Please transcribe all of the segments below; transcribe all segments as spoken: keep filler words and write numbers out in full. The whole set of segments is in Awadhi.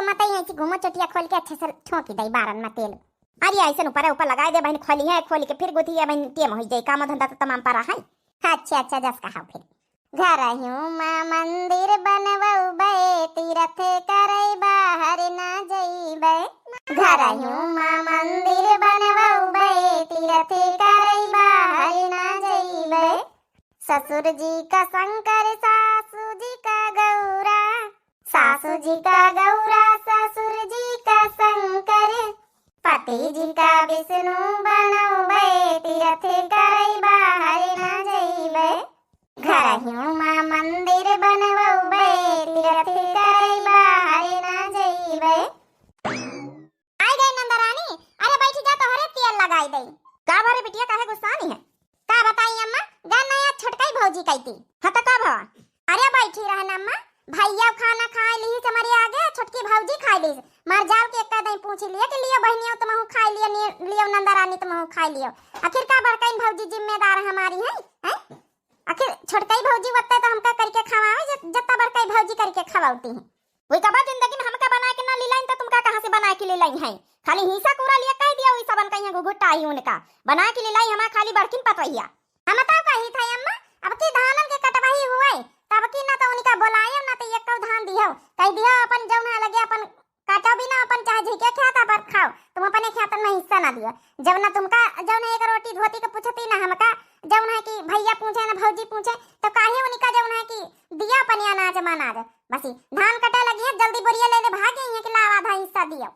हाँ, तई ऐसी घूमो चोटिया खोल के अच्छे से ठोंकी दई बारन में तेल। अरे ऐसे ऊपर ऊपर लगाए दे बहिन, खोली है, खोली के फिर गुथी है बहिन, टेम हो जाई, काम धंधा तो तमाम परा है। अच्छा, अच्छा, जस कहा फिर। घरहियों मा मंदिर बनवउबे, तीरथ करइ बाहर ना जइबे। घरहियों मा मंदिर बनवउबे, तीरथ करइ बाहर ना जइबे। ससुर जी का शंकर, सासू जी का गौरा, सासू जी का गौरा, ससुर जी का शंकर, पति जी का विष्णु बनउबे, तीरथ करइ बाहर ना जइबे। घरहियों मा मंदिर बनउबे, तीरथ करइ बाहर ना जइबे। आइ गई नंदरानी, अरे बैठी जा, तोहरे तेल लगाइ दई। का भरे बिटिया, काहे गुस्सानी है? का बताई अम्मा, गन नया छोटकाई भौजी कइती। हाँ तो का भवा? अरे बैठी रहन अम्मा, भइया खाना खाइ लिहिस हमरे आगे, छोटकी भौजी खाइ लिहिस। मर जाल के एक दई पूछ लिया कि लियो बहिनियो तुमहू खाइ लियो, नि-, लियो नंदरानी तुमहू खाइ लियो। आखिर का बड़कइन भौजी जिम्मेदार हमारी है, हैं? आखिर छोटकई भौजी वत्ते तो हमका करिके खवावे, जत-, जत्ता बड़कई भौजी करिके खवाउती हैं। वही कबा जिंदगी में हमका बनाए के ना लिलाइन तो तुमका कहाँ से बनाए के लिलाई हैं? खाली हिस्सा कूरा लिया कह दिया, वही सबन कहिया घुघुटा ही उनका। बनाए के लिलाई हमार खाली बड़किन पतोहिया। हम तो कही था अम्मा, अब की धानन के कटवाही हुए, तब की ना तो उनका बोलायो, ना तो एक धान दियो। कह दियो अपन जौन है लगे अपन काटो भी ना अपन, चाहे जेके खेत पर खाओ, तुम अपने खेतन में हिस्सा ना दियो। जब ना तुमका जौन है एक रोटी धोती के पूछती ना हमका, जौन है कि भइया पूछे ना भौजी पूछे, तो काहे उनका जौन है कि दिया अपन अनाज मनाज। बस ई धान कटे लगी है, जल्दी बोरिया ले ले भाग गई है कि लावा आधा हिस्सा दियो।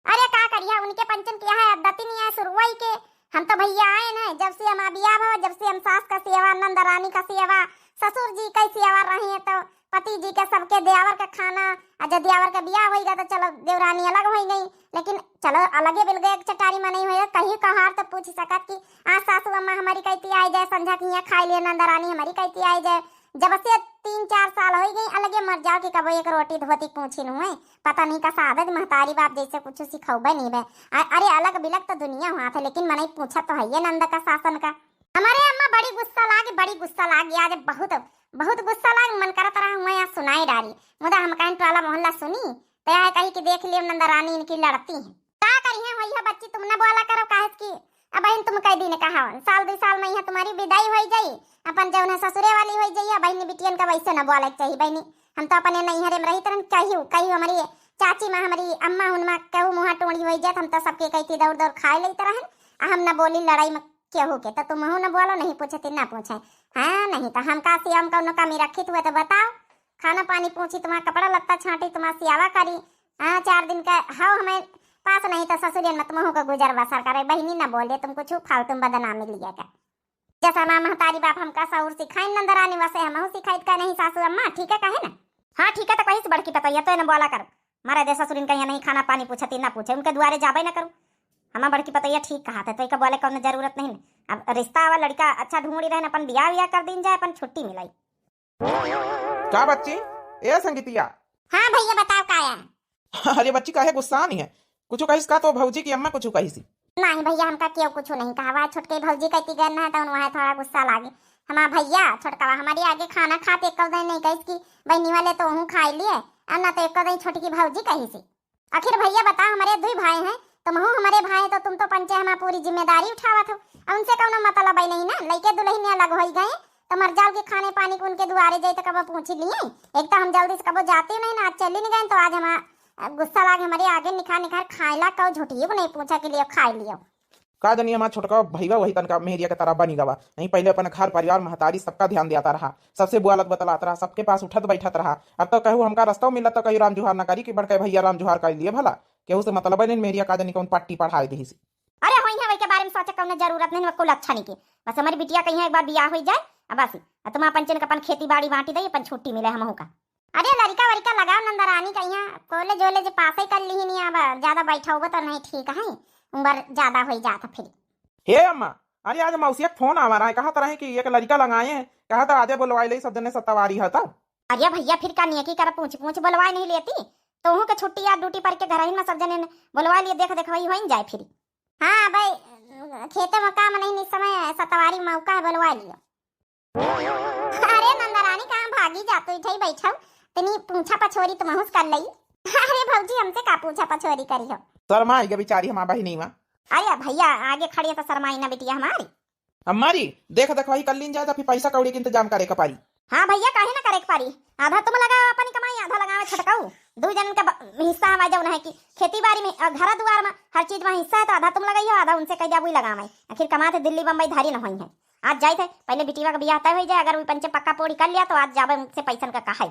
अरे का करिया, उनके पंचन किया है आदती नहीं है शुरुआई के। हम तो भइया आए ना, जब से हमार बियाह भवा, जब से हम सास का सेवा, नंद रानी का सेवा, ससुर जी का सेवा रही है, तो पति जी के सबके देवर का खाना, आ जब देवर का बियाह होइगा तो चलो देवरानी अलग होइ गई, लेकिन चलो अलगे बिलगे एक चटारी में नहीं होइगा। कहीं कहार तो पूछ सकत कि आज सासू अम्मा हमारी कहती आई जाए, संझा की यहाँ खाई लिए नंद रानी हमारी कहती आई जाए। जब से तीन चार साल होइ गई अलगे मर जाओ कि कबो एक रोटी धोती पूछी नु है। पता नहीं का सादत महतारी बाप जैसे कुछ सिखौबे नहीं बे। अ-, अरे अलग बिलग तो दुनिया हुआ था, लेकिन मनई पूछत तो है ये नंद का सासन का। हमारे अम्मा बड़ी गुस्सा लागी, बड़ी गुस्सा लागी आज, बहुत, बहुत गुस्सा लागी। मन करत रहा हुआ यहाँ सुनाई डारी, मुदा हम कहन टोला मोहल्ला सुनी तो यह कही कि देख लियो नंद रानी इनकी लड़ती है। का करी है वही बच्ची, तुम न बोला करो, काहे कि अब बहन तुम कई दिन कहा, साल दो साल में यहाँ तुम्हारी विदाई होइ जाई, अपन जौन है ससुरे वाली होइ जाई। अब बहनी बिटियन का वैसे न बोले के चाहिए बहनी, हम तो अपने नैहरे में रही तरन, कहियो कहियो हमारी चाची माँ, हमारी अम्मा हुन माँ केहू मुँहा टोड़ी होइ जात, हम तो सबके कहती दौड़ दौड़ खाए लेत रहन, आ हम न बोली लड़ाई में केहू के, तो तुमहू न बोलो, नहीं पूछे तो ना पूछे। हाँ, नहीं तो हम का सियावा में कौनो कमी रखी हुए तो बताओ, खाना पानी पूछी, तुम्हारा कपड़ा लत्ता छाटी, तुम्हारा सियावा करी। हाँ, चार दिन का हौ हमें पास, नहीं तो ससुरियन में तुमहू का गुजर बसर करे। बहनी न बोले, तुम कुछ फालतू में बदनामी लिया का। जैसा माँ महतारी बाप हमका सहूर सिखाइन नंदरानी, वैसे हमहू सिखाइत का नहीं सासू अम्मा, ठीक है कहे ना? हाँ ठीक है, तो कहीं से बड़की पतैया तो न बोला कर, मारे दे ससुरिन का यहाँ नहीं खाना पानी पूछती ना पूछे, उनके दुआरे जाबे ना करूँ। हमार बड़की पतैया ठीक कहा थे, तो इका बोले कौनो जरूरत नहीं। अब रिश्ता आवा, लड़का अच्छा ढूंढी रहन, अपन बियाह वियाह कर दीन जाए, अपन छुट्टी मिलाई। का बच्ची? ए संगीतिया। हाँ भैया बताओ का है? अरे बच्ची काहे गुस्सा नहीं है? कुछ कहिस का तो भौजी की अम्मा कुछ कहिस? नहीं भैया हमका क्यों कुछ नहीं कहा, वह छोटके भौजी कहती गए ना तो वहाँ थोड़ा गुस्सा लागे। हमार भैया छोटकवा हमारे आगे खाना खाते एक दिन नहीं कहिस कि बहनी वाले तो हूँ खाई लिए, और ना तो एक दिन छोटकी भौजी कहिस। आखिर भैया बताओ, हमारे दुई भाई हैं, तुमहू हमारे भाई हैं, तो तुम तो पंचे हमार पूरी जिम्मेदारी उठावत हो। अब उनसे कौनो मतलब ही नहीं ना, लइके दुल्हन अलग होई गए, तो मर जाओ कि खाने पानी को उनके दुआरे जाई तो कबो पूछ लिए। एक तो हम जल्दी से कबो जाते नहीं ना, आज चली नहीं गए तो आज हमार गुस्सा लागे हमारे आगे निखार निखार खाए ला, कहो झूठी को नहीं पूछा के लिए खाए लियो। का जानी हमार छोटका भईवा वही तनका मेहरिया के तरह बनी गवा। नहीं पहले अपन घर परिवार महतारी सबका ध्यान देता रहा, सबसे बुआलत बतलात रहा, सबके पास उठत बैठत रहा। अब तो कहू हमका रस्ता मिलत तो कहू राम जुहार न करी कि बड़के भैया राम जुहार कर लिए भला। केहू से मतलब नहीं मेहरिया का जानी कौन पट्टी पढ़ाई दी सी। अरे होई है वही के बारे में सोचे कौनो जरूरत नहीं, कुल अच्छा नहीं के। बस हमारी बिटिया कहीं एक बार बियाह हो जाए, अब बस। अब तुम अपन चैन के अपन खेती बाड़ी बांटी दे, अपन छुट्टी मिले हमहू का। अरे लड़का वड़का लगाओ नंदरानी का यहाँ, कॉलेज वॉलेज पास ही कर ली नहीं, अब ज्यादा बैठा होगा तो नहीं ठीक है, उम्र ज्यादा हो जाता फिर। हे अम्मा, अरे आज मौसी एक फोन आवा रहा है, कहा तरह है कि एक लड़का लगाए हैं, कहा था आजे बुलवाई ले सब जने सतवारी है तो। अरे भैया फिर का नियकी कर पूछ पूछ बुलवाए नहीं लेती, तो उहू के छुट्टी या ड्यूटी पर के घर ही में सब जने बुलवा लिए, देख देख वही हो जाए फिर। हाँ भाई, खेते में काम नहीं, इस समय सतवारी मौका है, बुलवा लियो। अरे नंदरानी कहाँ भागी जातो, इठई बैठो, तनी पूछा पछोरी तुमहूस कर लई। अरे भौजी हमसे पूछा पछोरी करिहो। शर्माइ गे बिचारी हमार बहिनी मा। अरे भइया आगे खड़ी है तो शर्माई ना बिटिया हमारी। अम्मा री, देख देखवाई कर लीन जाए तो फिर पैसा कौड़ी के इंतजाम करे के परी। हाँ भइया, काहे ना करे के परी? आधा तुम लगाओ अपनी कमाई, आधा लगावे छोटकाऊ। दू जन का ब-, हिस्सा हमारे जौन है कि खेती बाड़ी में और घर दुआर में हर चीज में हिस्सा है, तो आधा तुम लगाइयो, आधा उनसे कह दिया वही लगावे। आखिर कमाते दिल्ली बम्बई धारी न होई है। आज जाइत है, पहले बिटिया का बियाह तय हो जाए, अगर वो पंचे पक्का पोड़ी कर लिया तो आज जावे उनसे पैसन का कहाई।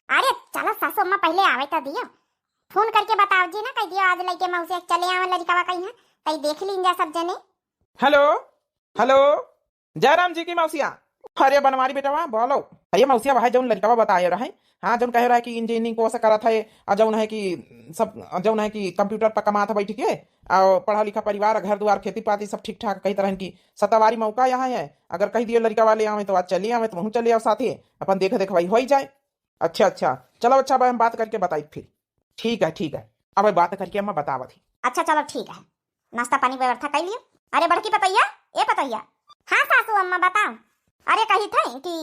अरे चलो सासू अम्मा पहले आवे तो दियो, फोन करके बताओ जी ना, कह दियो आज लइके मौसी चले आवे लड़िकवा कहीं है, तई देख लीन जा सब जने। हेलो, हेलो, जयराम जी की मौसिया। अरे बनवारी बेटवा बोलो। अरे मौसिया, वह जौन लड़िकवा बताए रहे, हाँ, जौन कहे रहे कि इंजीनियरिंग कोर्स करत है, और जौन है कि सब, जौन है कि कंप्यूटर पर कमात है बैठ के, और पढ़ा लिखा परिवार, घर दुआर, खेती पाती सब ठीक ठाक, कही तरह की सतावारी मौका यहाँ है, अगर कह दियो लड़िकवा ले आवे तो आज चले आवे, तुमहू चले आओ साथे, अपन देख देख भाई हो ही जाए। अच्छा अच्छा, चलो अच्छा, अब हम बात करके बताई फिर। ठीक है ठीक है, अब बात करके अम्मा बतावत ही। अच्छा चलो ठीक है, नाश्ता पानी व्यवस्था कर लियो। अरे बड़की पतैया, ए पतैया। हाँ सासू अम्मा बताओ। अरे कही थे कि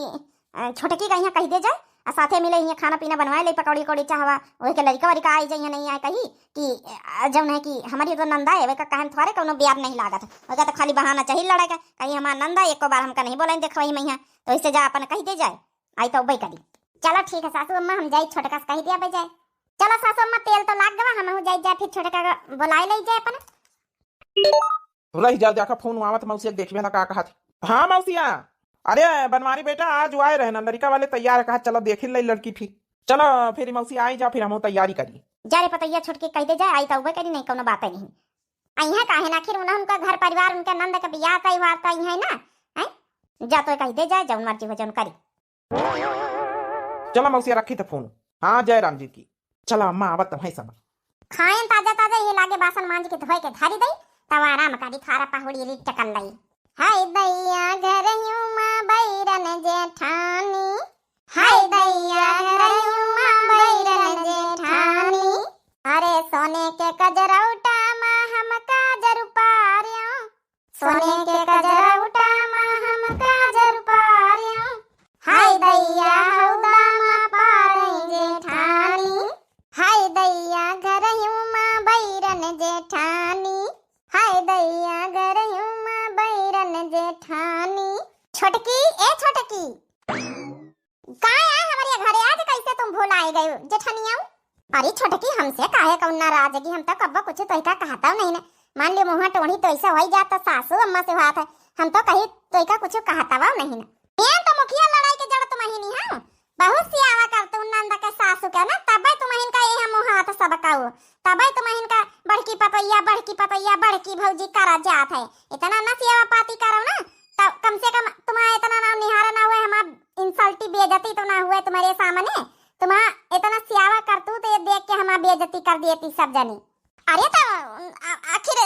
अ, छोटकी का यहाँ कह दे जाए, आ साथे मिले यहाँ खाना पीना बनवाए ले, पकौड़ी उकौड़ी चाहवा, वही के लड़िका वड़िका आई जाइए, नहीं आए कही कि अ, जौन है कि हमारी तो नंदा है, वही का कहन थोड़े कौनो ब्यार नहीं लागत, वही का तो खाली बहाना चाहिए लड़ाई का, कहीं हमार नंदा एको बार हमका नहीं बोलाई देखवाई मैया, तो इससे जा अपन कह दे जाए। आई तो उबई करी। चलो ठीक है सासू अम्मा, हम जाई छोटका से कही दिया बजाय। चलो सासू अम्मा, तेल तो लाग गवा, हम जाई जाए फिर छोटका का बुलाए ले जाए अपन। रह जाओ, देखा फोन आवत मौसिया के, देखबे ना का कहत। हाँ मौसिया, अरे बनवारी बेटा, आज वो आए रहे ना, लड़िका वाले तैयार है, कहा चलो देख ले लड़की फिर। चलो फिर मौसिया आई जा, फिर हम तैयारी करी। जा रे पतैया, छोटकी कह दे जाए, आई तो उबे करी, नहीं कोनो बात नहीं। आई है काहे ना, आखिर उन्हें उनका घर परिवार, उनका नंद का बियाह तय हुआ तो आई है ना, हैं? जा तो कह दे जाए, जौन मर्जी हो जौन करी। चला मौसिया, रखी त फोन। हाँ, जय राम जी की। चला अम्मा, आवत है सब। खाएन ताजा ताजा, ये लागे बासन मांज के धोए के धरी दई, तब आराम करी, थारा पहुड़ी रीत टकल लई। हाय दैया घरहियो मा बैरन जेठानी, हाय दैया घरहियो मा बैरन जेठानी। अरे सोने के कजरौटा मा हम काजर उपार्यो, सोने के कजरौटा मा हम काजर उपार्यो। हाय दैया हौदा मा पारई जेठानी, हाय दैया घरहियो मा बैरन जेठानी, हाय दैया घरहियो मा बैरन जेठानी। छोटकी, ए छोटकी। का है हमरे घरे आज, कैसे तुम भुलाए गए जेठनिया? अरे छोटकी, हमसे काहे कौन नाराजगी, हम तो कब्बो कुछ तोहिका कहता नहीं ना। मान लियो मुँह टोढ़ी तो ऐसा हो ही जाता, सासू अम्मा से बात है, हम तो कहीं तोहिका कुछ कहता नहीं ना। ये तो मुखिया लड़ाई के जड़ तुम ही नहीं है, बहुत सियावा करतू नंद के सासू के ना, तबे तुम इनका ये मुँह हाथ सब काऊ। तबे तुम इनका बड़की पतोइया, बड़की पतोइया, बड़की भौजी करा जात है। इतना न सियावा पाती करो ना, तब कम से कम तुम्हारा इतना नाम निहारा ना हुए, हमार इंसल्टी बेइज्जती तो ना हुए तुम्हारे सामने। तुम्हारा इतना सियावा करतू तो ये देख के हमार बेइज्जती कर दिए थी सब जनी। अरे तो आ-, आखिर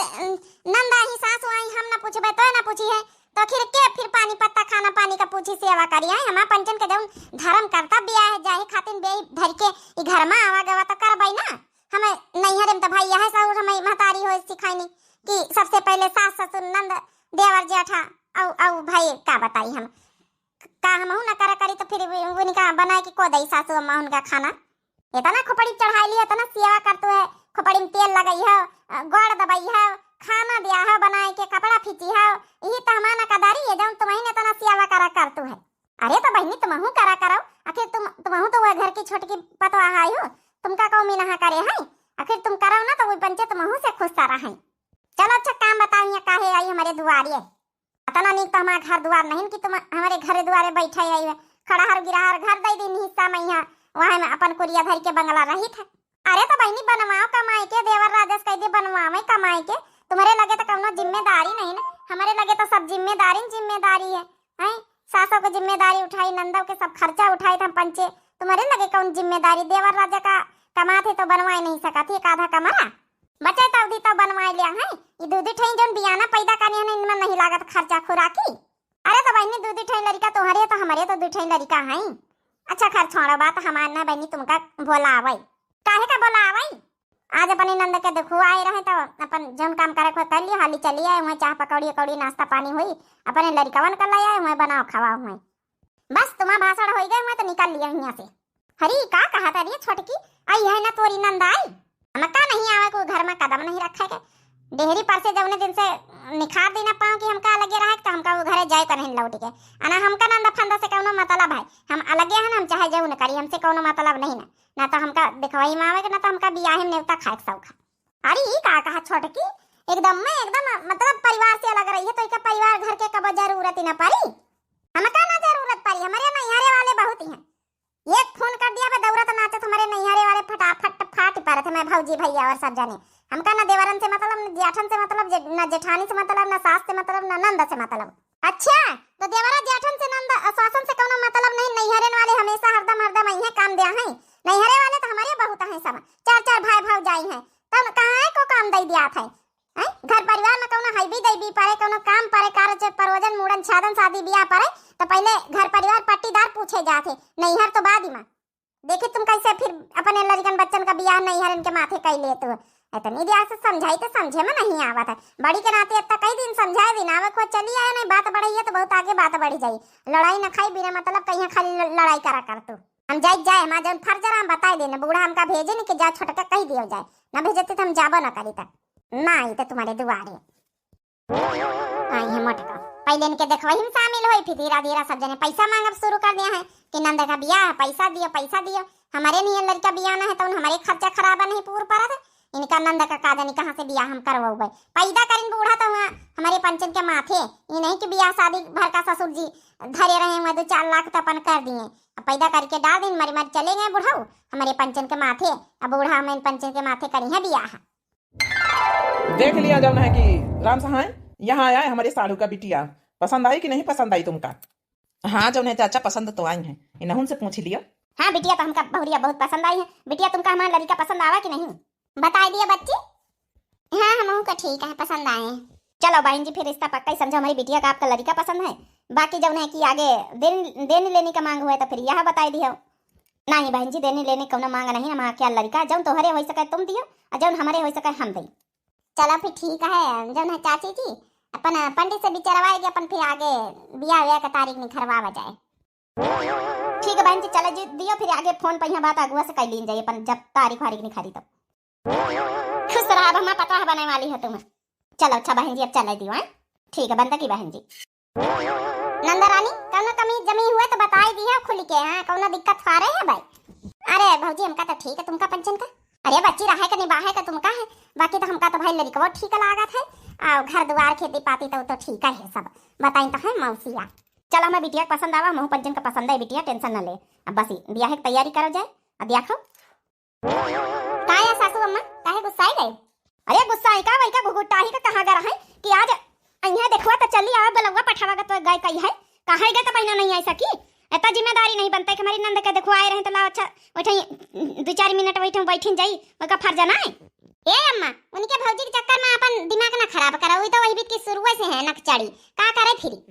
नंदा ही सासू आई, हम ना पूछबे तो ना पूछी है, तो आखिर के फिर पानी पत्ता खाना पानी का पूछी सेवा करी है? हमार पंचन के जौन धर्म कर्तव्य है, जाहे खातिर बेई धर के ई घर में आवा गवा तो करबई ना। हमें नैहर में तो भाई यह सहूर हमें महतारी हो सिखाइनी कि सबसे पहले सास ससुर नंद देवर जेठा, औ औ भाई का बताई हम, का हमहू ना करा करी तो फिर वो-, उनका बनाए के को दई सासू अम्मा उनका खाना। इतना खोपड़ी चढ़ाई लिया, इतना सेवा करतू है, खोपड़ी में तेल लगाई है, गोड़ दबाई है, खाना दिया है बनाए के, कपड़ा फीची है, यही तो हमार ना कदारी है जौन तुम्हें इतना सेवा करा करतू है। अरे तो बहिनी, तुमहू करा करो, आखिर तुम, तुमहू तो वह घर की छोटकी पतवाह आई हो, तुमका कौमी नहा करे है, आखिर तुम करो ना तो वो पंचे तुमहू से खुश सारा है। चलो अच्छा काम बताओ, यहाँ काहे आई हमारे दुआरे? अतना नीक तो हमारा घर दुआर नहीं कि तुम हमारे घर दुआरे बैठे आई है। खड़हर गिरहर घर दे दिन हिस्सा में यहाँ, वहाँ में अपन कुरिया धर के बंगला रही था। अरे तो बहिनी बनवाओ कमाई के, देवर राजेश कह दे बनवावे कमाई के, तुम्हारे लगे तो कौनो जिम्मेदारी नहीं ना, हमारे लगे तो सब जिम्मेदारी न जिम्मेदारी है। हैं, सासों की जिम्मेदारी उठाई, नंदों के सब खर्चा उठाई था पंचे, तुम्हारे लगे कौन जिम्मेदारी? देवर राजा का कमात है तो बनवाए नहीं सकत ही एक आधा कमरा, बचे तो अवधि तो बनवाए लिया है। ये दू दू ठई जौन बियाना पैदा करनी है ना, इनमें नहीं लागत खर्चा खुराकी। अरे तो बहिनी दू दू ठई लड़िका तुम्हारे तो हमारे तो दू ठई लड़िका हैं। अच्छा खैर छोड़ो बात, हमार ना बहिनी तुमका बोलावे, काहे का बोलावे? आज अपने नंद के देखो आए रहे तो अपन जौन काम करे को कर लियो, हाली चली आए, वहाँ चाह पकौड़ी उकौड़ी नाश्ता पानी हुई, अपने लड़िकवन का ले आए, वहाँ बनाओ खवाओ हुए। बस तुम्हारा भाषण हो गए हुए तो निकल लिया यहाँ से। हरी का कहा था रे छोटकी, आई है ना तोरी नंद आई? हमका नहीं कदम नहीं रखे के। डेहरी पर से जौने दिन से निखार दी ना पाँव कि हमका अलगे रहे, तो हमका वो घरे जाए का नहीं लौट के। अना हमका नंदा फंदा से कौनो मतलब है, हम अलगे हैं ना, हम चाहे जौन करी, हमसे कौनो मतलब नहीं ना। ना तो हमका देखवाई में आवे के, ना तो हमका बियाहे में नेवता खाए के शौक है। अरे ई का कहा छोटकी, एकदम में एकदम मतलब परिवार से अलग रही है, तो इका परिवार घर के कबो जरूरत ही ना पड़ी। हमका ना जरूरत पड़ी, हमारे नैहरे वाले बहुत ही हैं। एक फोन कर दिया बे, दौड़त नाचत हमारे नैहरे वाले फटाफट फाट पड़त है, मैं भौजी भैया और सब जने। हमका ना देवरन से मतलब, ना जेठन से मतलब, जे-, ना जेठानी से मतलब, ना सास से मतलब, ना नंद से मतलब। अच्छा, तो देवरा जेठन से नंद सासन से कौनो मतलब नहीं, नैहरन वाले हमेशा हरदम हरदम आई हैं काम दिया है। नैहरे वाले तो हमारे बहुत हैं सब, चार चार भाई भौजाई हैं, तब कहाँ है को काम दे दिया था? हैं? घर परिवार में कौनो हाईबी दैबी पड़े, कौनो काम पड़े, कार्य परोजन, मूड़न छादन, शादी बियाह पड़े, तो पहले घर परिवार पट्टीदार पूछे जात है, नैहर तो बाद ही में। देखी तुम कैसे फिर अपने लड़कन बच्चन का बियाह नैहरन के माथे कई लेत हो। इतनी दिया से समझाई तो समझे में नहीं आवत है। बड़ी के नाते इतना कई दिन समझाए दिन आवे को चली आए नहीं, बात बढ़ाइए तो बहुत आगे बात बढ़ जाई। लड़ाई न खाई बिना मतलब कहीं खाली ल-, लड़ाई करा कर तू। हम जाई जाए, हमार जौन फर्ज रहा हम बताई देने, बूढ़ा हमका भेजे नहीं कि जा छोटका कही दियो जाए, ना भेजती तो हम जाबो ना करी तक। ना आई तो तुम्हारे दुआरे। आई है मोटका। पहले इनके देखवही में शामिल होई, फिर धीरा धीरा सब जने पैसा मांगब शुरू कर दिया है कि नंद का बियाह है, पैसा दियो, पैसा दियो। हमारे नियन लड़का बियाह ना है तो उन हमारे खर्चा खराबा नहीं पूर परत है। इनका नंद का का जानी कहाँ से बियाह हम करवाऊबे। पैदा करिन बूढ़ा तो हुआ हमारे पंचन के माथे। ये नहीं कि बियाह शादी भर का ससुर जी धरे रहे हुए दो चार लाख तो अपन कर दिए। अब पैदा करके डाल दिन मरी मरी चले गए बुढ़ऊ हमारे पंचन के माथे। अब बूढ़ा हमें पंचन के माथे करी है बियाह। देख लिया जौन है कि राम सहाय यहाँ आया है हमारे साढ़ू का बिटिया। पसंद आई कि नहीं पसंद आई तुमका? हाँ जौन है चाचा पसंद तो आई हैं, इन्हन से पूछ लियो। हाँ बिटिया तो हमका बहुरिया बहुत पसंद आई है। बिटिया तुमका हमार लड़का पसंद आवा कि नहीं? बताई दिया बच्ची। हाँ हमहू का ठीक है, पसंद आए। चलो बहन जी फिर रिश्ता पक्का ही समझो, हमारी बिटिया का आपका लड़का पसंद है। बाकी जौन है कि आगे देन देन लेने का मांग हुआ तो फिर यह बताई दियो। नहीं बहन जी, देने लेने कौनो मांग नहीं, हमार क्या लड़का, जौन तोहरे हो सके तुम दियो, और जौन हमारे हो सके हम दई। चलो फिर ठीक है, जौन है चाची जी, अपन पंडित से बिचरवाए के अपन फिर आगे बियाह व्याह का तारीख निखरवावा जाए। ठीक है बहन जी, चले जी दियो, फिर आगे फोन पर यहाँ बात अगुआ से कर लीन जाए, अपन जब तारीख वारीख निखरी तब। खुश रहा, अब हमार पतोह बने वाली हो तुम। चलो अच्छा बहन जी, अब चले दियो, हैं? ठीक है, बंद की बहन जी। नंदा रानी, कौनो कमी जमी हुए तो बताई दिया खुल के, हाँ, कौनो दिक्कत फारे है भाई? अरे भौजी, हमका तो ठीक है, तुमका पंचन का? अरे बच्ची, रहे का निबाहे का तुमका है, बाकी तो हमका तो भाई लड़कवा ठीक लागत है, और घर दुआर खेती पाती तो, तो ठीक है सब, बताई तो है मौसिया। चलो, हमें बिटिया के पसंद आवा, हमहू पंचन का पसंद है बिटिया, tension न ले। अब बस बियाह की तैयारी करो जाए, अब देखो। का या सासू अम्मा, काहे गुस्साए गए? अरे गुस्सा है का, वही का घुघुटाही का कहाँ गा रहा है कि आज अइहे देखुआ तो चली आवे, बलौआ पठावा का तो गए कही है, कहाँ गए तो बहिना नहीं आई सकी। इतना जिम्मेदारी नहीं बनता है कि हमारी नंद के देखुआ आए रहे तो लाओ अच्छा बैठे दो चार मिनट बैठे बैठिन जाई, वही का फर्ज ना है। ए अम्मा, उनके भौजी के चक्कर में अपन दिमाग ना खराब करो, वही तो वही बीत की शुरुए से है नकचड़ी, का करे फिरी?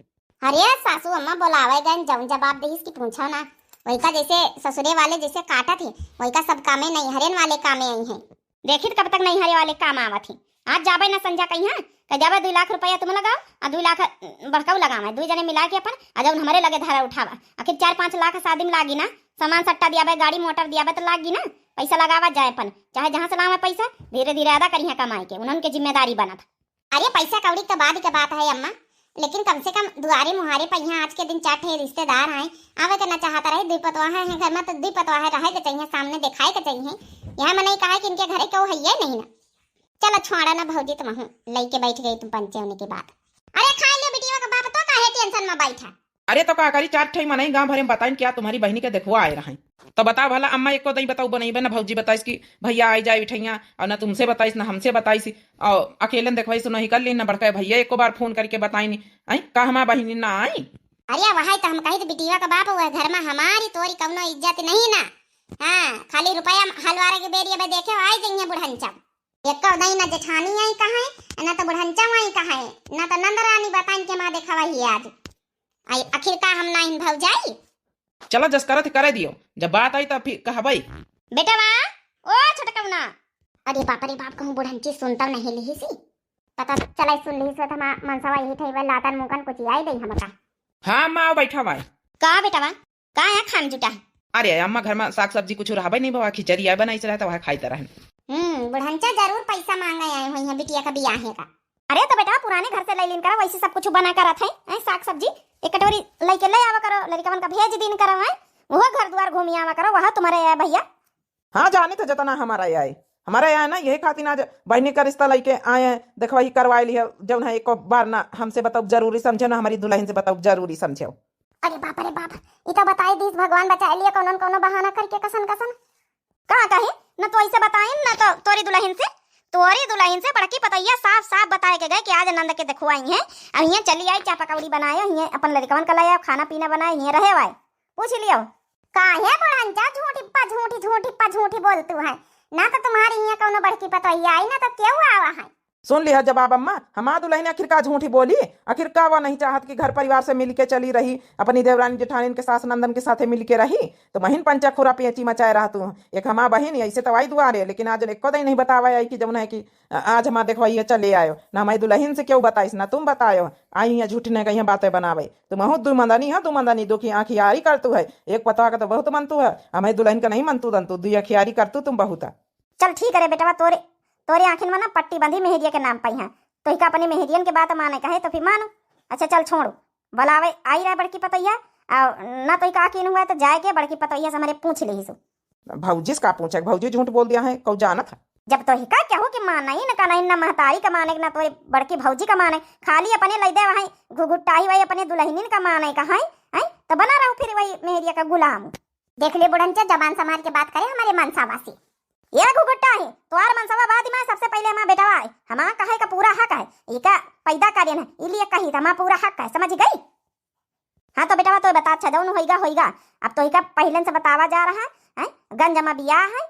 अरे सासू अम्मा बोलावे गन जौन जवाब देहिस कि पूछो ना। वही का जैसे ससुरे वाले जैसे काटा थी, वही का सब कामे नैहरेन वाले कामे आई हैं। देखी तो कब तक नैहरे वाले काम आवत ही। आज जाबे ना संझा कहीं है, कह जाबे दो लाख रुपया तुम लगाओ और दो लाख बड़काऊ लगावे, दो जने मिला के अपन आ जौन हमारे लगे धारा उठावा। आखिर चार पाँच लाख शादी में लागी ना, सामान सट्टा दियाबे, गाड़ी मोटर दियाबे तो लागी ना, पैसा लगावा जाए अपन, चाहे जहाँ से लावे पैसा धीरे धीरे अदा करिए कमाई के, उन्हन के जिम्मेदारी बनत। अरे पैसा कौड़ी तो बाद के बात है अम्मा, लेकिन कम से कम दुआरे मुहारे पर यहाँ आज के दिन चार ठे रिश्तेदार आए, आवे के ना चाहता रहे, दुई पतवाह है घर में तो दुई पतवाह रहे के चाहिए, सामने दिखाए के चाहिए। यहाँ में नहीं कहा कि इनके घरे केहू है ये नहीं ना। चलो छोड़ा ना भौजी, तुम हूँ लेके बैठ गई तुम पंचे होने के बाद। अरे खाई ले बिटिया का बाप, तो काहे tension में बैठा? अरे तो का करी, चार ठे मनई गांव भरे में बताइन क्या तुम्हारी बहिनी के देखवा आए रहे। तो बताओ भला अम्मा, एको दई बताऊ बनई बे ना भौजी बताइस कि भैया आई जाए उठैया, और ना तुमसे बताइस ना हमसे बताइस, और अकेले देखवाइस नहीं कर ली ना बड़का भैया एको बार फोन करके बताइनी। आई का हमार बहिनी ना आई? अरे वही तो हम कही तो बिटिया का बाप, वह घर में हमारी तोरी कौनो इज्जत नहीं ना। हाँ, खाली रुपया हलवारे के बेरी अब देखे आई जइहे बुढ़नचा। एको नहीं ना जेठानी आई कहाँ है, ना तो बुढ़नचा आई कहाँ है, ना तो नंद रानी बताइन के माँ देखावा ही आज। आई आखिर का हम ना इन भौजाई? चलो जस करत करे दियो, जब बात आई तब फिर कहबई। बेटवा, ओ छोटकौना। अरे बाप रे बाप, कहूँ बुढ़नची सुनता नहीं लिही सी। पता चला सुन लिही सो तो हमार मनसवा यही ठई बा, लातन मुकन कुछ आई दई हमका। हाँ माँ, बैठा भाई। का बेटवा? का यहाँ खान जुटा है? अरे अम्मा, घर में साग सब्जी कुछ रहबे नहीं बा, खिचड़ी आए बनाई रहे तो वह खाई तरह। हम्म, बुढ़नचा जरूर पैसा मांगे आए होइहैं बिटिया का बियाहे का। अरे तो बेटा, पुराने घर से लइ लीन करो, वैसे सब कुछ बना करत है, हैं, साग सब्जी एक कटोरी लइके लइ आवा करो, लड़िकवन का भेज दीन करो, हैं, वह घर द्वार घूमी आवा करो, वह तुम्हारे आए भैया। हाँ, जानी तो जतना हमारा आए, हमारा आए ना, यही खातिर आज बहिनी का रिश्ता लइके आए हैं, देखवाई करवाई ली है, जौन है एको बार ना हमसे बताओ जरूरी समझे, ना हमारी दुल्हन से बताओ जरूरी समझे। अरे बाप रे बाप, ई तो बताई दीस भगवान बचाए लिए कौनो न कौनो बहाना करके कसन कसन। का कही, न तो ऐसे बताइन, न तो तोरी दुल्हन से, तोरी दुल्हन से बड़की पतोहिया साफ साफ बताए के गए कि आज नंद के देखो आई हैं, अब हियाँ चली आई, चाय पकौड़ी बनाए, हियाँ अपन लड़िकवन का लाए, खाना पीना बनाए, हियाँ रहे वाए। पूछ लियो। काहे बुढ़नचा झूठी पा झूठी, झूठी पा झूठी बोलतू है? ना तो तुम्हारी हियाँ कौनो बड़की पतोहिया आई, ना तो केहू आवा है। सुन लिहा जवाब अम्मा, हमार दुल्हन आखिर का झूठी बोली? आखिर का वह नहीं चाहत कि घर परिवार से मिलके चली रही, अपनी देवरानी जेठानिन के सास नंदन के साथे मिलके रही? तो महीन पंचा खुरा पेची मचाए रहा तू। एक हमार बहिन ऐसे तो आई दुआरे, लेकिन आज एको दिन नहीं बतावा आई कि जौन है कि आज हमार देखवाइए चले आयो। ना हमारी दुल्हन से क्यों बताइस, ना तुम बतायो। आई हियाँ झूठ ने कहीं बातें बनावे। तुम हो दुमंदनी है, दुमंदनी दुखी आँखियारी कर तू है। एक पतवा का तो बहुत मन तू है, हमारी दुल्हन का नहीं मन तू दन तू, दुई आँखियारी कर तू तुम बहुत। चल ठीक है रे बेटवा, तोरे, तोरे आँखिन में ना पट्टी बंधी मेहरिया के नाम पइहाँ। तोहिका अपने मेहरियन के बात माने कहे तो फिर मानो। अच्छा चल छोड़ो, बुलावे आई रहे बड़की पतोहिया, और ना तोहिका आँखिन हुआ तो जाए के बड़की पतोहिया से हमरे पूछ लेही सो। भौजी से का पूछे, भौजी झूठ बोल दिया है, कऊ जानत है। जब तोहिका केहू के माने ही न का नहीं, ना महतारी का माने, ना तोरे बड़की भौजी का माने, खाली अपने लइदे वहीं घुघुट्टाही वही अपने दुल्हनिन का माने का है, हैं? तो बना रहो फिर वही मेहरिया का गुलाम। देख ले बुढ़नचा, जबान संभाल के बात करे हमारे मनसावा से। ये घुघुट्टाही, तोहार मनसावा बाद में, सबसे पहले हमार बेटवा है, हमार कहे का पूरा हक है, इका पैदा करे ना, इलिए कही त हमार पूरा हक है, समझ गई? हाँ तो बेटवा तो बता, अच्छा जौन होइगा होइगा, अब तोहिका पहले से बतावा जा रहा है, गंज मा बियाह है,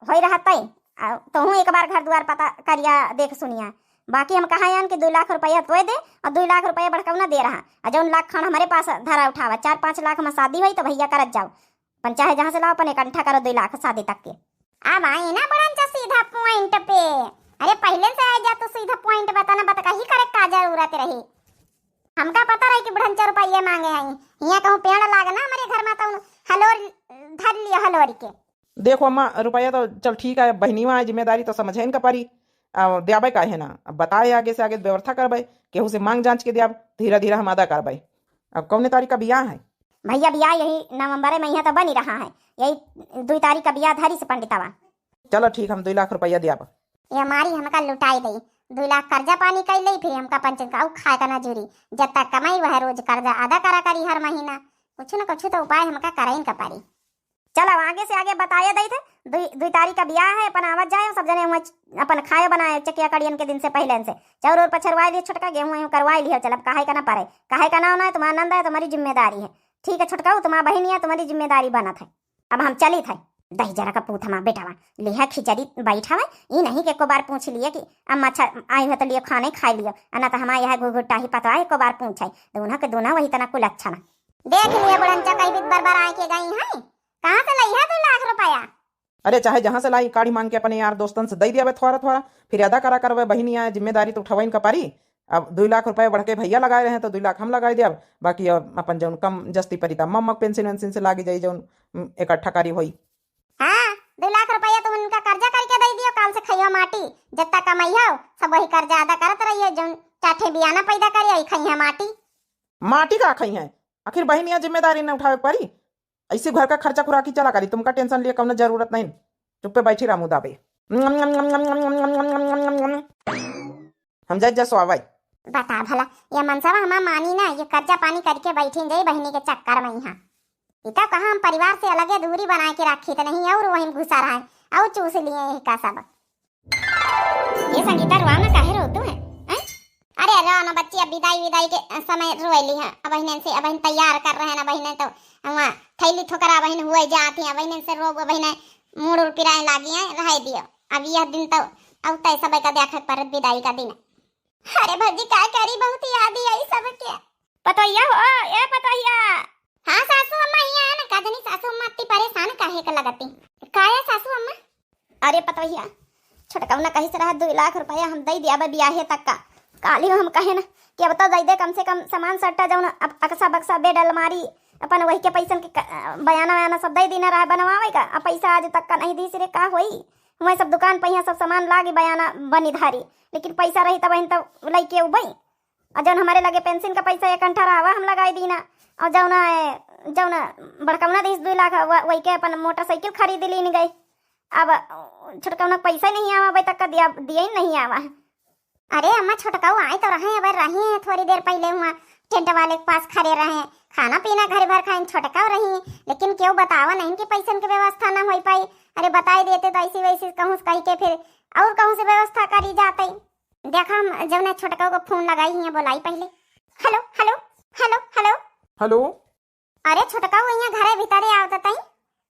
होई रहा तय, आ, तोहूँ एक बार घर दुआर पता करिया, देख सुनिया। बाकी हम कहा यान कि दुई लाख रुपया तोय दे और दुई लाख रुपया बड़कौना दे रहा, आ जौन लाख खण हमरे पास धरा उठावा, चार पाँच लाख में शादी होई तो भैया करत जाओ, अपन चाहे जहाँ से लाओ, अपन इकट्ठा करो दुई लाख शादी तक के। अब आई ना बुढ़नचा सीधा point पे। अरे पहले से आ जा तू सीधा point, बता ना, बता कही करे का जरूरत रही। हमका पता रही कि बुढ़नचा रुपया मांगे आई, हियाँ कहूँ पेड़ लागे ना हमरे घर में तो हलोर धर लिया हलोरी के। देखो अम्मा, रुपया तो चल ठीक है, बहिनी वहाँ जिम्मेदारी तो समझे इनका परी। आ, द्याबे काहे ना, अब बताए आगे से आगे व्यवस्था करबे, केहू से मांग जांच के द्याब, धीरे धीरे हम अदा करबे। अब कौने तारीख का बियाह है? भैया बियाह यही नवंबर महीना तो बनी रहा है, यही दुई तारीख का बियाह धरी से पंडितवा। चलो ठीक, हम दुई लाख रुपया द्याब। ये मारी हमका लुटाई दई, दुई लाख कर्जा पानी कई लई, फिर हमका पंचन का ऊ खाए का ना जुरी, जब तक कमाई वह रोज कर्जा अदा करा करी हर महीना, कुछ न कुछ तो उपाय हमका करइन का परी। चल, अब आगे से आगे बताए दई थे, दुई, दुई तारीख का बियाह है, अपन आवत जाए, सब जने हुआ च-, अपन खाए बनाए चकिया कड़ियन के दिन से पहले से। चाउर और पछरवाए लिए छोटका, गेहूं वेहूं करवाए लिए, चल, अब काहे का ना परे, काहे का ना होना है, तुम्हारा नंद है, तुम्हारी जिम्मेदारी है। ठीक है छोटका, वो तुम्हारा बहिन है, तुम्हारी जिम्मेदारी बनत है। अब हम चली थे, दही जरा का पूत हमार बेटावा, लिहा खिचड़ी बैठावा, ई नहीं कि एको बार पूछ लिए कि अम्मा अच्छा आई हो तो लियो खाने खाए लियो, आ ना तो हमारे यहाँ घुघुट्टा ही पतवा एको बार पूछे, दोनों के दोनों वही तना कुल अच्छा ना। देख लिए बुढ़नचा कई बीत बरबर आए के गई हैं, कहाँ से लइहा दो लाख रुपया? अरे, चाहे जहाँ से लाई, काढ़ी मांग के अपने यार दोस्तन से दई दियावे थोड़ा थोड़ा, फिर अदा करा करवे बहिनी आए, जिम्मेदारी तो उठावे इनका परी। अब दुई लाख रुपया बढ़ के भैया लगाए रहे हैं, तो दुई लाख हम लगाए दियाब, बाकी अब अपन जौन कम जस्ती परी ता मम्मा पेंशन वेंशन से लागी जाई, जौन, उम, इकट्ठा करी होई। हाँ, दुई लाख रुपया तुम उनका कर्जा करके दई दियो, काल से खइयो माटी, जत्ता कमाई हो, सब वही कर्जा अदा करत रहिए, जौन चार ठे बियाना पैदा करे, आई खइहे माटी। माटी का खइहे? आखिर बहिनिया जिम्मेदारी न उठावे परी, ऐसे घर का खर्चा खुराकी चला करी, तुमका टेंशन लिए कौनो जरूरत नहीं। चुप्पे बैठी रहा मुदा पे। हम जाए जा सोआवे। बता भला, ये मनसवा हमार मानी ना, ये कर्जा पानी करके बैठी जाई बहिनी के चक्कर में यहाँ। इतना कहा हम परिवार से अलगे दूरी बनाए के रखी तो नहीं, और वहीं घुसा रहा है, और चूस लिए यही का सब। ये संगीता, रुआ ना, काहे रोतू है, हैं? अरे रो ना बच्ची, अब विदाई विदाई के समय रोएली है। अब बहिनन से, अब बहिन तैयार कर रहे हैं ना, बहिन तो वहाँ थैली ठोकरा बहिन हुए जाती है, बहिनन से रो, बहिन मूड़ उड़ पिराए लागी है, रह दियो। अब यह दिन तो अब तय सब का देखे के परत विदाई का दिन। अरे भौजी का करी, बहुत याद ही आई सबके। पतोहिया हो, ए पतोहिया। हाँ सासू अम्मा, यहाँ है ना, का जनी सासू अम्मा अति परेशान काहे का लगती? का है सासू अम्मा? अरे पतोहिया, छोटकौना कहिस रहा, "दुई लाख रुपया हम दई दिया बा बियाहे तक का।" काली हम कहे ना कि अब तो दई दे, कम से कम सामान सट्टा जौन अब अकसा बक्सा, बेड, अलमारी, अपन वही के पैसन के क-, बयाना वयाना सब दई दीना रहा बनवावे का, अब पैसा आज तक का नहीं दीस रे, का होई? वही सब दुकान पहिया सब सामान लागी बयाना बनी धारी, लेकिन पैसा रही तब बहिन तब लइके उबई। और जौन हमरे लगे पेंशन का पैसा एक अंठा रहा, वह हम लगाई दीना। और जौन, जौन बड़कौना दीस दुई लाख, व-, वही के अपन मोटरसाइकिल खरीद लीन गई। अब छोटकौना पैसा नहीं आवा, अबे तक का दिया, दिया ही नहीं आवा। अरे अम्मा, छोटकऊ आए तो रहे, अब रही हैं, थोड़ी देर पहले हुआ टेंट वाले के पास खड़े रहे, खाना पीना घर भर खाइन, छोटकऊ रही, लेकिन क्यों बतावा नहीं कि पैसन के व्यवस्था ना हो पाई। अरे बताई देते तो ऐसी वैसी कहूँ से कही के फिर और कहूँ से व्यवस्था करी जाते। देखा हम जौन छोटकऊ को फोन लगाई ही, बोलाई पहले। हेलो, हेलो, हेलो, हेलो। हेलो। अरे छोटकऊ, यहाँ घरे भीतरे आवत तई,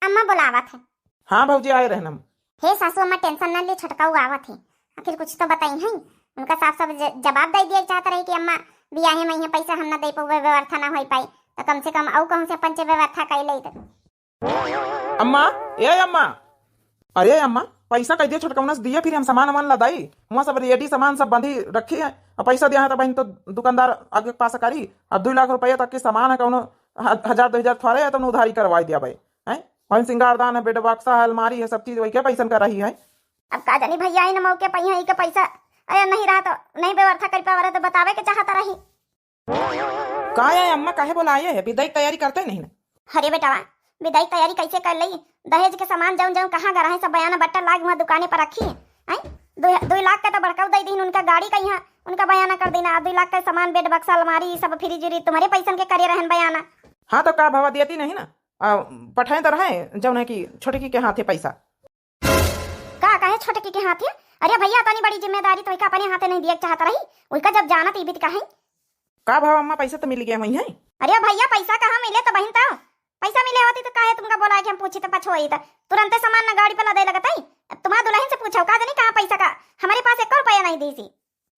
अम्मा बुलावत है। हाँ भौजी, आए रहन हम। हे सासू अम्मा, टेंशन न ले, छोटकऊ आवत है। आखिर कुछ तो बताई हैं, उनका साफ साफ ज-, जवाब दे दिए चाहत रही कि अम्मा, बियाहे में यहाँ पैसा हम न दे पउबे, व्यवस्था न हो पाई, तो कम से कम अउ कहूँ से पंचे व्यवस्था कर ले तो। अम्मा, ए अम्मा, अरे अम्मा, पैसा कह दिया छोटकौना से दिया, फिर हम सामान वामान लदाई। हुआ सब रेडी सामान सब बंधी रखी है। अब पैसा दिया है तो बहन तो दुकानदार आगे पास करी। अब दो लाख रुपया तक के सामान है, कौनो ह-, हजार दो हजार थोड़े है तो उधारी करवाई दिया भाई। हैं? वही सिंगारदान है, बेड बक्सा है, अलमारी है, सब चीज वही के पैसन का रही है। अब का जानी भैया, इन मौके पर यहाँ के पैसा, अरे नहीं रहा तो नहीं व्यवस्था कर पावा रहे तो बतावे के चाहत रही। का है अम्मा, काहे बोलाए है? विदाई की तैयारी करते नहीं ना? अरे बेटवा, विदाई की तैयारी कैसे कर लई? दहेज के सामान जौन जौन कहाँ गरा है, सब बयाना बट्टा लाग हुआ दुकाने पर रखी है। हैं? दो, दो लाख का तो बड़काऊ दे दीन उनका गाड़ी का यहाँ, उनका बयाना कर देना। दो लाख का सामान, बेड बक्सा, अलमारी, ई सब फ्रिज उरिज तुम्हारे पैसन के करे रहन बयाना। हाँ तो का भावा देती नहीं ना? आ, पठाए तो रहे जौन है कि छोटकी के हाथे पैसा। का कहे छोटकी के हाथे? अरे भैया, इतनी बड़ी जिम्मेदारी तो इका अपने हाथे नहीं दिए के चाहत रही। उनका जब जानत ई बीत का है। का भाव अम्मा, पैसा तो मिल गया वही है? अरे भैया, पैसा कहाँ मिले तो बहिन तो? पैसा मिले होती तो काहे तुमका बोला कि हम पूछी तो पछोई तो तुरंते सामान न गाड़ी पे लदे लगत है। अब तुम्हारा दुल्हन से पूछो, का जानी कहाँ पैसा का, हमारे पास एक रुपया नहीं दी सी।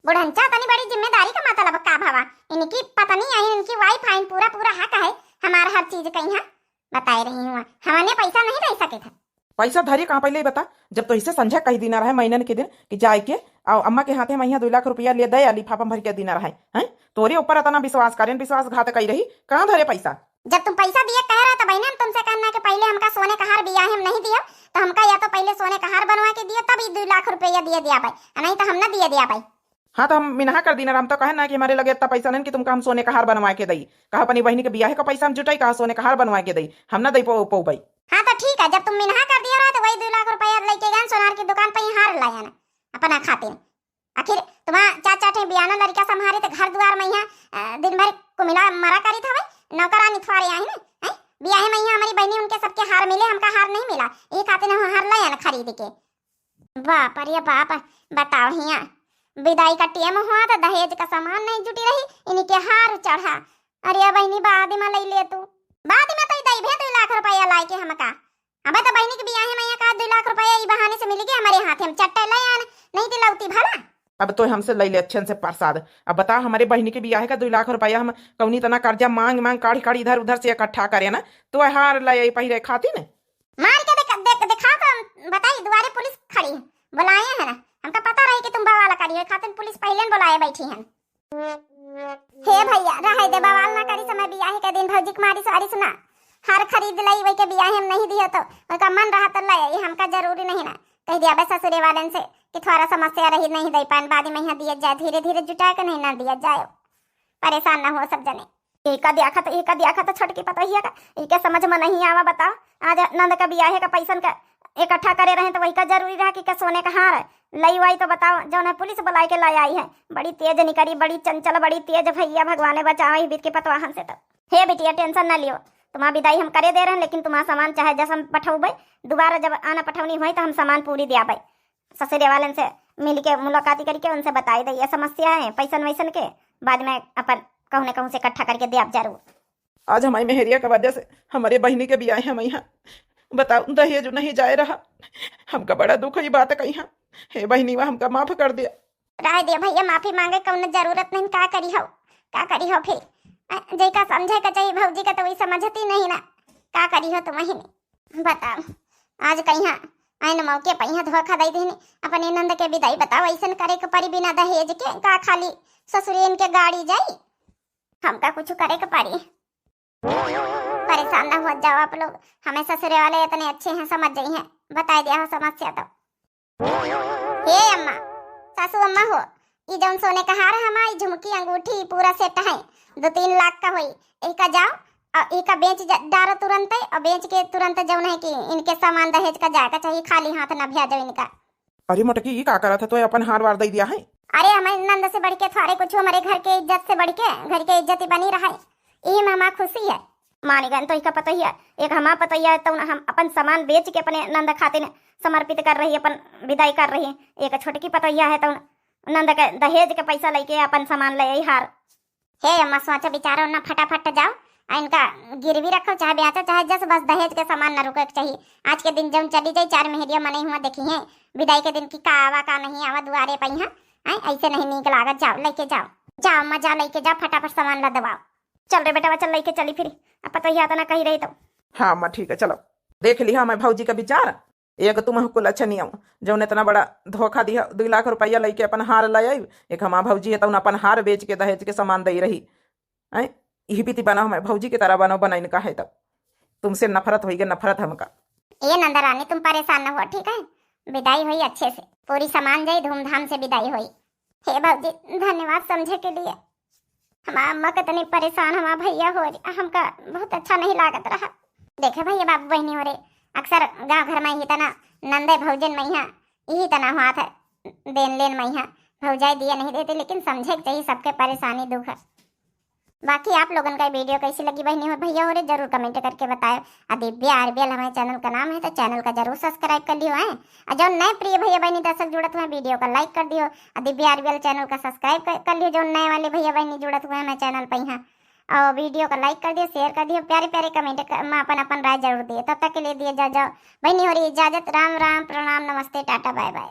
बुढ़नचा, इतनी बड़ी जिम्मेदारी का मतलब का भावा? इनकी पत्नी आई, इनकी वाइफ आई, पूरा पूरा हक है हमारा हर चीज का। यहाँ बताए रही हूँ, हमने पैसा नहीं दे सके थे। पैसा धरे कहाँ पहले ही बता, जब तो इसे संझा कही दीना रहे महीनन के दिन कि जाए के, आओ अम्मा के हाथे में यहाँ दो लाख रुपया ले दे, लिफाफा में भर के दीना रहे, हैं? तोरे ऊपर इतना विश्वास करें, विश्वासघात कही रही, कहाँ धरे पैसा? जब तुम पैसा दिए कह रहे तो बहने, हम तुमसे कहना कि पहले हमका सोने का हार बियाहे में नहीं दियो, तो हमका या तो पहले सोने का हार बनवा के दियो, तब ये दो लाख रुपया दिए दिया भाई, नहीं तो हम ना दिए दिया भाई। हाँ, तो हम मिनहा कर दीना, हम तो कहे ना कि हमारे लगे इतना पैसा नहीं कि तुमका हम सोने का हार बनवा के दई। कहा अपनी बहिनी के बियाहे का पैसा हम जुटाई, कहा सोने का हार बनवा के दई, हम ना दई पो-, पउबई। हाँ, तो ठीक है, जब तुम मिनहा कर दिया रहा, तो वही दो लाख रुपया लेके गए सोनार की दुकान पे ही हार लाया ना अपना खातिर। आखिर तुम्हारा चार चार ठे बियाना लड़का संभारे, तो घर दुआर में यहाँ, अ, दिन भर कुमिला मरा करी था भाई, नौकरानी थ्वारे आई ना, हैं? बियाहे में यहाँ हमारी बहनी उनके सबके हार मिले, हमका हार नहीं मिला, ये खातिर हम हार लाया ना खरीद के। बाप रे बाप, बताओ हिया, विदाई का टेम हुआ तो दहेज का सामान नहीं जुटी रही, इनके हार चढ़ा। अरे बहिनी, बाद में लई ले तू, बाद में तो दई भे दो लाख रुपया लाई के हमका। अबे तो बहिनी के बियाहे में का दो लाख रुपया ई बहाने से मिल गया हमारे हाथे में, चट्टे ले आन, नहीं दिलौती भला। अब तो हमसे लई ले अच्छे से प्रसाद। अब बता, हमारे बहिनी के बियाहे का दो लाख रुपया हम कौनी तना कर्जा मांग मांग काढ़ी काढ़ी इधर उधर से इकट्ठा करे ना, तो हार ले आई पहिरे खातिर। मार के देख, देख, दिखाओ तो बताई, दुआरे पुलिस खड़ी है, बुलाए हैं ना, हमका पता रही कि तुम बवाल करी हो, खातिर पुलिस पहले न बुलाए बैठी हैं। हे भैया, रहे दे, बवाल ना करी, समय बियाहे के दिन भौजी के मारी सारी सुना, हार खरीद लाई, वही के बियाहे में नहीं दियो तो वही का मन रहा तो ले आई, हमका जरूरी नहीं ना। कह दिया बे ससुरे वालन से कि थोड़ा समस्या रही, नहीं दे पान, बाद में यहाँ दिया जाए, धीरे धीरे जुटा के नहीं ना दिया जाए। परेशान ना हो सब जने। एका दियाखा तो, एका दियाखा तो छोटकी पतोहिया का, एके समझ में नहीं आवा। बताओ, आज नंद का बियाहे का पैसन का इकट्ठा करे रहे तो वही का जरूरी रहा कि का सोने का हार लई आई तो बताओ, जौन है पुलिस बुलाई के लाई आई है। बड़ी तेज निकरी, बड़ी चंचल, बड़ी तेज भैया, भगवाने बचाओ ई बीत के पतवाहन से तो। हे बिटिया, टेंशन ना लियो, तुम्हारा विदाई हम करे दे रहे हैं, लेकिन तुम्हारा सामान चाहे जैसन पठौबे, दोबारा जब आना पठौनी होई तो हम सामान पूरी दियाबे। ससुरे वालन से मिल के मुलाकाती करके उनसे बताई दे ये समस्या है पैसन वैसन के, बाद में अपन कहूँ न कहूँ से इकट्ठा करके दे आप जरूर। आज हमारी मेहरिया के वजह से हमारे बहिनी के बियाहे हम यहाँ बताओ दहेज नहीं जाए रहा, हमका बड़ा दुख है ये बात कही। हे बहिनी, वह हमका माफ कर दिया। रह दे भैया, माफी मांगे कौनो जरूरत नहीं, का करी हो, का करी हो फिर? अ, जेका समझे का चाहिए भौजी का तो वही समझती नहीं ना, का करी हो तुम ही नहीं। बताओ, आज कहिया आइन मौके पर यहाँ धोखा दे देने अपने नंद के विदाई। बताओ, ऐसन करे के परी बिना दहेज के? का खाली ससुरेन के गाड़ी जाई? हमका कुछ करे के परी। परेशान ना हो जाओ आप लोग, हमें ससुरे वाले इतने अच्छे हैं, समझ जाई हैं, बताए दिया हो समस्या तो। हे अम्मा, सासू अम्मा हो, ई जौन सोने का हार है हमार, ई झुमकी अंगूठी, ई पूरा सेट है, दो तीन लाख का होई। एका जाओ और एका बेच जा-, डारो तुरंते, और बेच के तुरंत जौन है कि इनके सामान दहेज का जाए का चाहिए, खाली हाथ ना भेजो इनका। अरे मोटकी, ई का करत है? तो अपन हार वार दे दिया है? अरे हमारे नंद से बढ़ के थारे कुछ हमारे घर के इज्जत से बढ़ के घर के इज्जत ही बनी रहा है, यही में हमार खुशी है। मानिगन तो इका पतोहिया, एक हमार पतोहिया है, तो हम अपन सामान बेच के अपने नंद खातिर समर्पित कर रही, अपन विदाई कर रही। एक छोटकी पतोहिया है, तो नंद के दहेज के पैसा लेके अपन सामान ले आई हार। हे अम्मा, सोचा विचारो ना, फटाफट जाओ, आ इनका गिरवी रखो, चाहे बेचो, चाहे जस, बस दहेज के सामान ना रुके के चाहिए। आज के दिन जौन चली जाई, चार मेहरिया मने हुआ देखी हैं, विदाई के दिन की का आवा का नहीं आवा दुआरे पे यहाँ। हैं, ऐसे नहीं नीक लागत, जाओ लेके जाओ, जाओ अम्मा, जाओ लेके जाओ, फटाफट सामान ला दबाओ। चल रे बेटवा, चल लेके चली फिरी, अब पतोहिया तो ना कही रही तो। हाँ अम्मा, ठीक है, चलो। देख लिहा मैं भौजी का विचार, एक तुम कुल अच्छा नहीं हो, जौन इतना बड़ा धोखा दिया, दुई लाख रुपया लेके अपन हार ले आई, एक हमार भौजी है, तौन अपन हार बेच के दहेज के सामान दे रही। हैं, यही बीती बनाओ, हमें भौजी की तरह बनाओ, बनाइन का है तब। तुमसे नफरत होई गे, नफरत हमका। ए नंदरानी, तुम परेशान न हो, ठीक है? विदाई होई अच्छे से, पूरी सामान जाई, धूमधाम से विदाई होई। हे भौजी, धन्यवाद समझे के लिए। हमार अम्मा कितनी परेशान, हमार भैया हो रही, हमका बहुत अच्छा नहीं लागत रहा। देखे भैया बाबू बहनी हो रे, अक्सर गांव घर में ही तना नंदे भौजन में यहाँ यही तना हुआ था, देन लेन में यहाँ भौजाई दिया नहीं देते, लेकिन समझे के चाहिए सबके परेशानी दुख है। बाकी आप लोगन का वीडियो कैसी लगी बहनी हो भैया हो रे, जरूर कमेंट करके बताओ। आ दिव्या आरबीएल हमारे चैनल का नाम है, तो चैनल का जरूर सब्सक्राइब कर लियो है। और जो नए प्रिय भैया बहनी दर्शक जुड़त हुए, वीडियो का लाइक कर दियो। और दिव्या आरबीएल चैनल का सब्सक्राइब कर, कर लियो, जो नए वाले भैया बहनी जुड़त हुए हमारे चैनल पर यहाँ। और वीडियो का लाइक कर दियो, शेयर कर दियो, प्यारे प्यारे कमेंट क-, में अपन अपन राय जरूर दिए। तब तक के लिए दिए जा जाओ बहनी हो रही इजाजत। राम राम, प्रणाम, नमस्ते, टाटा, बाय बाय।